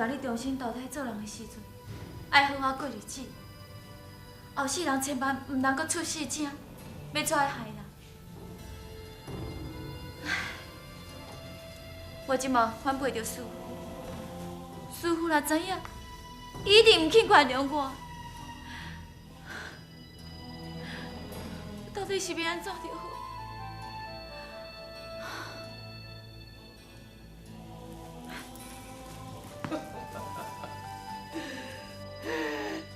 望你重新投胎做人的时阵，愛好好過日子。後世人千萬毋通閣出世者，欲跩來害人。唉，我這馬反背著師父，師父若知影，一定毋肯原諒我。到底是欲按怎著好？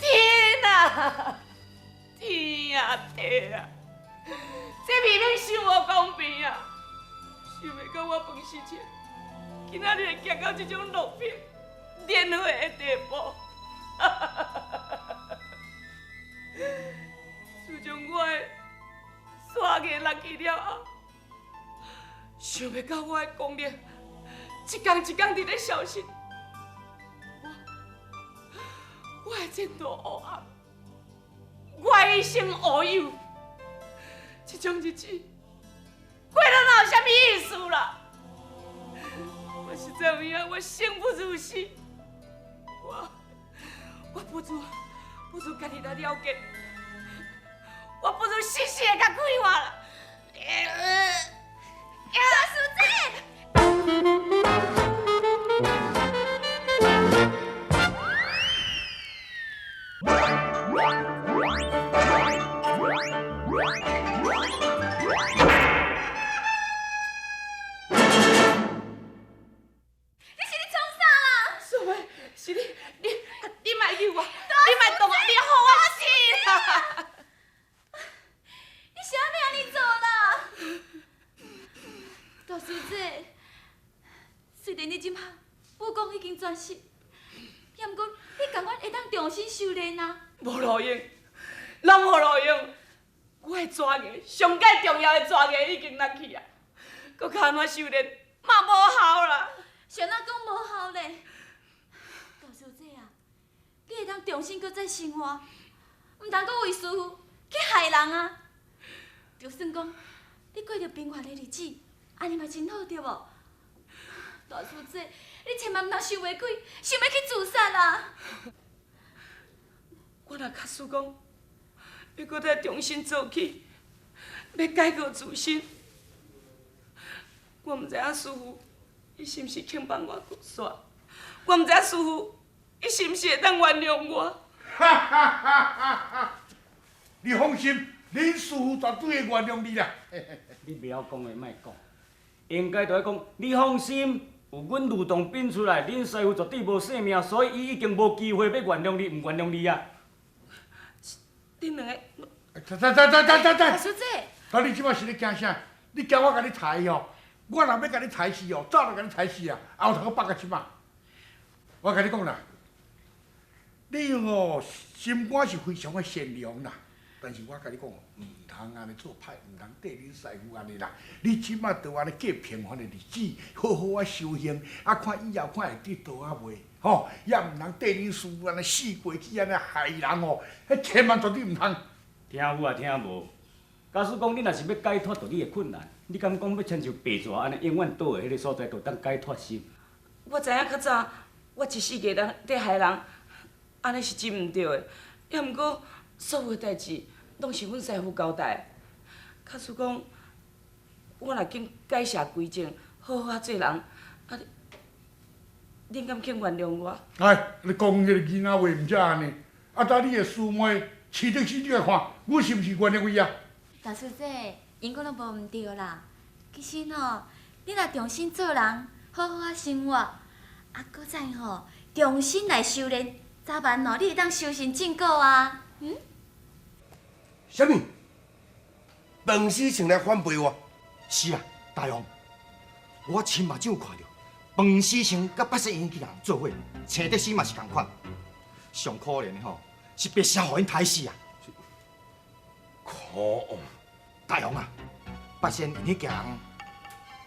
天啊，天啊地啊！這未免傷無公平啊！想袂到我飯時前，今仔日會行到這種落魄、連血的地步。自從我的煞藝落去了後，想袂到我的功力一工一工佇咧消失。我的前途烏暗，我的一生烏有，這種日子過了哪有啥物意思啦？我實在有影，我生不如死，我不如家己來了結，我不如死死的共開活啦！大師姐。你是咧創啥啦？師妹，是你，你莫救我，你莫動我，你予我死啦！你是按欲按呢做啦？大師姐，雖然你這馬武功已經全失，也毋過你甘願會當重新修煉啊？無路用，攏無路用。我的專藝，上蓋重要的專藝已經落去啊，閣較按怎修煉嘛無效啦。是按怎講無效咧？大師姐啊，你會當重新閣再生活，毋通閣為師父去害人啊！就算講你過著平凡的日子，按呢嘛真好，對無？大師姐，你千萬毋通想袂開，想欲去自殺啊！我若假使講欲閣再重新做起，欲改過自新，我毋知影師父伊是毋是肯放我過煞，我毋知影師父伊是毋是會當原諒我。哈哈哈哈哈！你放心，恁師父絕對會原諒你啦。你袂曉講的莫講，應該著愛講，你放心，有阮呂洞賓出來，恁師父絕對無性命，所以伊已經無機會欲原諒你，毋原諒你啊。恁兩個，等等等等等等，大師姐，啊，你這擺是咧驚啥？你驚我共你刣哦？我若欲共你刣死哦，早就共你刣死啊！後頭閣放到這擺。我共你講啦，你哦心肝是非常的善良啦，但是我共你講，毋通按呢做歹，毋通對恁師父按呢啦。你這擺就按呢過平凡的日子，好好仔修行，啊看以後看會得道啊袂？吼，也毋通綴恁師父按呢死過去按呢害人哦，彼千萬絕對毋通。聽有啊，聽無？假使講你若是欲解脫著你的困難，你敢講欲親像白蛇按呢永遠倒佇彼个所在，就當解脫心？我知影較早我一世藝人佇害人，按呢是真毋對的。也毋過所有的代誌攏是阮師父交代。假使講我若肯改邪歸正，好好仔做人，啊，恁敢肯原諒我？哎，你講彼個囡仔話毋才按呢？啊，等你的師妹飼得死，你來看，阮是毋是原諒伊啊？大師姐，𪜶講攏無毋對啦。其實吼，你若重新做人，好好仔生活，啊，閣再吼重新來修煉，早晚吼你會當修成正果啊。嗯？啥物？飯死穿來反背我？是啊，大王，我親目睭看著飯死穿佮八仙嬰去人做伙，青竹絲嘛是仝款。上可憐的吼，是白蛇予𪜶刣死啊！可惡！大王啊，八仙𪜶彼家人，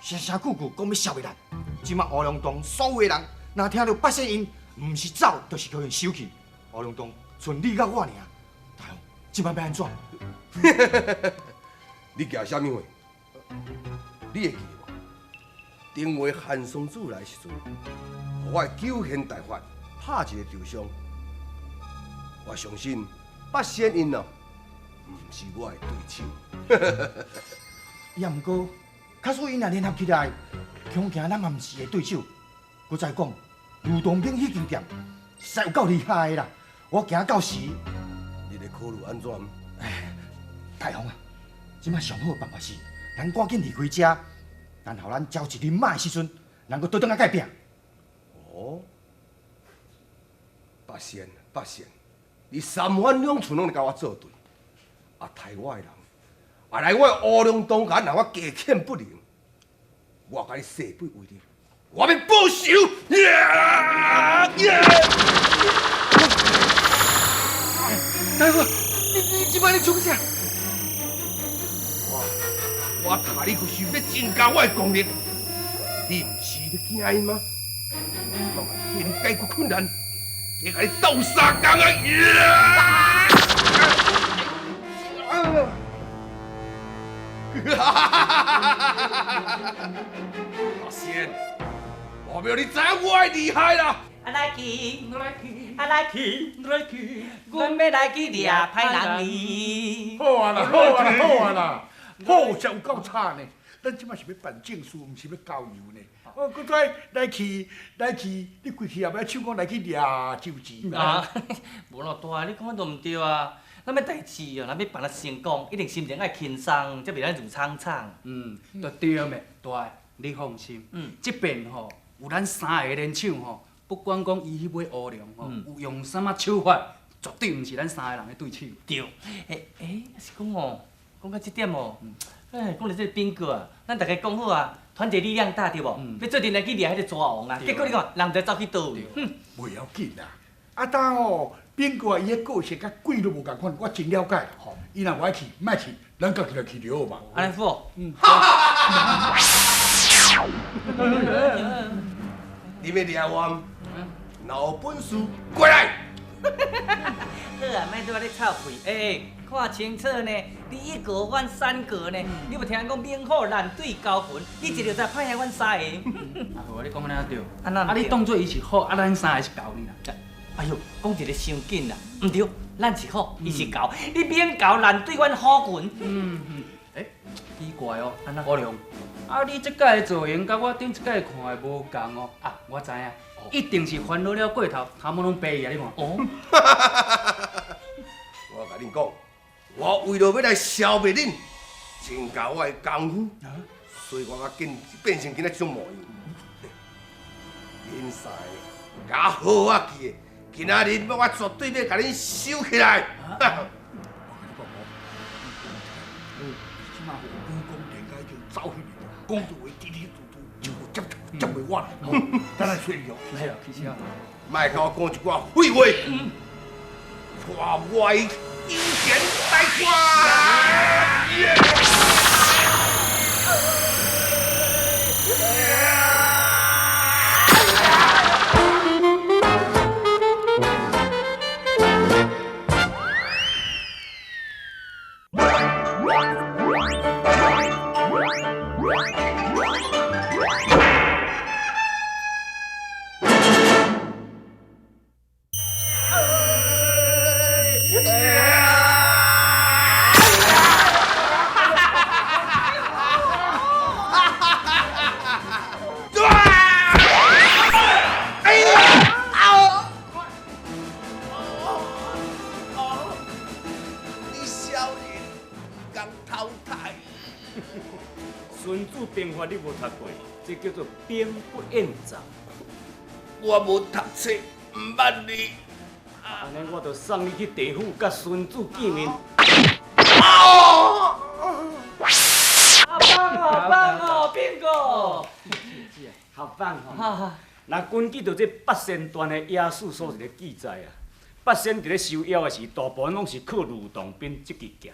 聲聲句句講欲消滅咱。這馬烏龍洞所有的人，若聽著八仙𪜶，毋是走，就是予𪜶收去。烏龍洞賰你佮我爾。大王，這擺欲按怎？你驚啥物貨？你會記無？电话韩松子来时阵，予我的九仙大法拍一个重伤。我相信八仙𪜶哦，毋是我的对手。也毋过，假使𪜶若联合起来，恐惊咱嘛毋是伊的对手。阁再讲，吕洞宾彼间店实在有够厉害的啦！我惊到时，你咧考虑按怎？大雄啊，这摆上好的办法是，咱赶紧离开遮，然后咱招一人马的时阵，咱阁倒转来佮伊拼。哦，八仙，八仙，你三番两次拢咧共我作对，啊，刣我的人，啊来我的乌龙洞，共人我加欠不灵，我共你誓不为你，我欲报仇！大夫，你这摆咧创啥？我杀你就是欲增加我的功力，你毋是咧惊𪜶吗？我替你解决困难，替共你斗相共啊！阿仙，我欲予你知影我的厉害啦！啊来去，啊来去，来去，阮欲来去掠歹人哩。好啊啦，好啊啦，好啊啦，好才有够惨呢。咱这摆是欲办正事，毋是欲郊游呢。哦，阁再来去来去，你规气也欲唱讲来去掠周钱。啊，无咯，大，你讲都毋对啊。咱欲代志哦，若欲办得成功，一定心情爱轻松，才袂咱如苍苍。嗯，就对咩，大，你放心。嗯。这遍吼，有咱三个联手吼，不管讲伊彼尾乌龙吼，有用啥物手法，绝对毋是咱三个人的对手。对。欸欸，是讲哦，讲到这点哦，哎，讲到这个兵哥啊，咱大家讲好啊，团结力量大，对无？欲做阵来去掠彼个蛇王啊，结果你看，人毋知走去佗位。哼，袂要紧啦，啊，当哦，兵哥伊的个性佮鬼都无仝款，我真了解。伊若无爱去，莫去，咱家己来去就好嘛。按呢好。嗯。你欲掠我，若有本事过来。好啊，莫拄仔咧臭屁，欸，看清楚呢，你一格，阮三格呢。你无听讲猛虎难对狗群，你一个就歹兄阮三个。啊好，你讲按呢对。啊，你当做伊是虎，啊咱三个是狗呢啦。哎哟，讲一个伤紧啦，毋对，咱是虎，伊是狗，你猛狗难对阮虎群。嗯嗯，欸，奇怪哦，阿良，啊你这摆的造型佮我顶一摆看的无仝哦。啊，我知影，一定是烦恼了过头，头毛拢白去啊！你看。哦。我共恁讲，我为了欲来消灭恁，增加我的功夫，所以我才变变成今仔这种模样。恁三个，共好仔记的，今仔日我绝对欲共恁收起来。我共你讲哦，这马武功练甲已经走去了，讲话滴滴嘟嘟，就接接袂我啦。咱来吹哦。来啊，开始啊！莫共我讲一寡废话，带我的金钱来看。孙子兵法你无读过，这叫做兵不厌诈。我无读册，毋捌字。按呢，我就送你去地府，佮孙子见面。啊！好棒哦，棒哦，兵哥。好棒哦！那根据著这八仙传的野史所一个记载啊，八仙伫咧收妖的时，大部分拢是靠吕洞宾这支剑。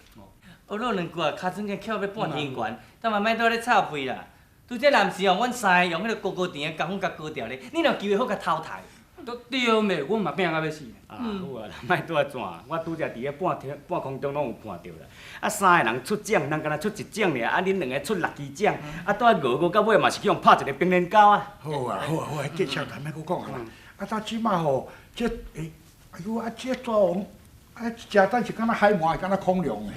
学落两句啊，尻川计翘欲半天悬，但嘛莫拄仔咧臭屁啦。拄则若毋是哦，阮三个用彼个高高甜的功夫共割掉咧，你若有机会好共淘汰。都對咩？阮嘛拚甲欲死。啊，好啊，莫拄仔转，我拄才佇咧半天半空中攏有看著啦。啊，三个人出掌，人敢若出一掌爾，啊，恁兩个出六支掌，啊，拄仔熬熬到尾嘛是去予拍一个冰鏈狗啊。好啊，好啊，好啊，繼續咱莫閣講啊啦。啊，到這馬吼，這欸，哎喲，啊，這蛇王，啊，食等是敢若海鰻，敢若恐龍的。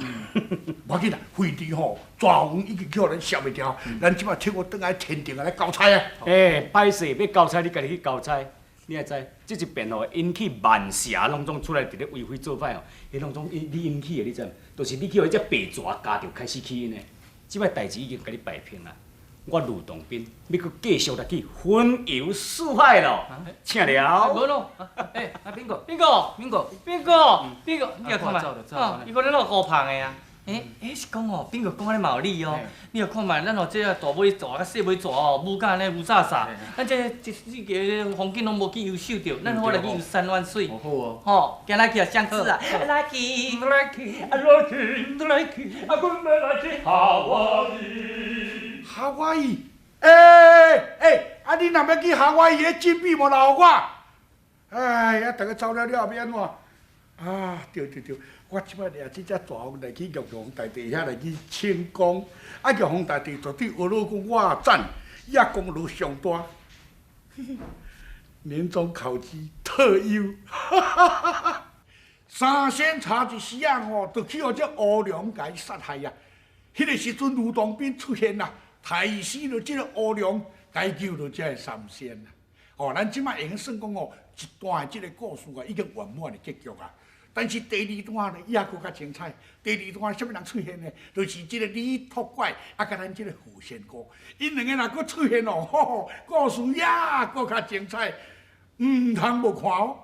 無要緊啦，飛豬吼，蛇王已經去予咱消滅掉，咱這馬替我轉來天庭來交差啊。欸，歹勢欲交差，你家己去交差。你也知，這一遍吼，引起萬邪攏總出來佇咧為非作歹吼，彼攏總你引起的，你知無？就是你去予彼隻白蛇咬著開始起因的。這擺代誌已經共你擺平啦。我呂洞賓欲閣繼續來去雲遊四海咯，請了。無咯，欸，啊邊個？邊個？邊個？邊個？邊個？你有看覓？哦，伊講你老高胖的啊。欸欸，是講吼，邊個講安呢嘛有理哦。你有看覓？咱吼這个大尾蛇佮細尾蛇吼，舞甲按呢霧煞煞。咱這這四个風景攏無去優秀著，咱好來去遊山玩水。好哦。吼，行來去啊，相似啊。來去，來去，啊來去，來去，啊阮欲來去夏威夷。夏威夷，欸欸，啊你若欲去夏威夷，彼金幣無留予我。哎呀，逐家走了了後欲按怎？啊，對對對，我這擺掠這隻蛇王來去玉皇大帝遐來去請功，啊玉皇大帝絕對學老講我讚，也功勞上大。年終考績特優，三仙差一時仔吼，就去予這烏龍共伊殺害啊！彼个時陣呂洞賓出現啦，刣死著這個烏龍，解救著這个三仙啊！哦，咱這擺會用算講哦，一段的這个故事啊，已經圓滿的結局啊。但是第二段呢，猶閣較精彩。第二段啥物人出現呢？就是這个李托怪啊，佮咱這个何仙姑，𪜶兩个若閣出現哦，吼，故事猶閣較精彩，毋通無看哦。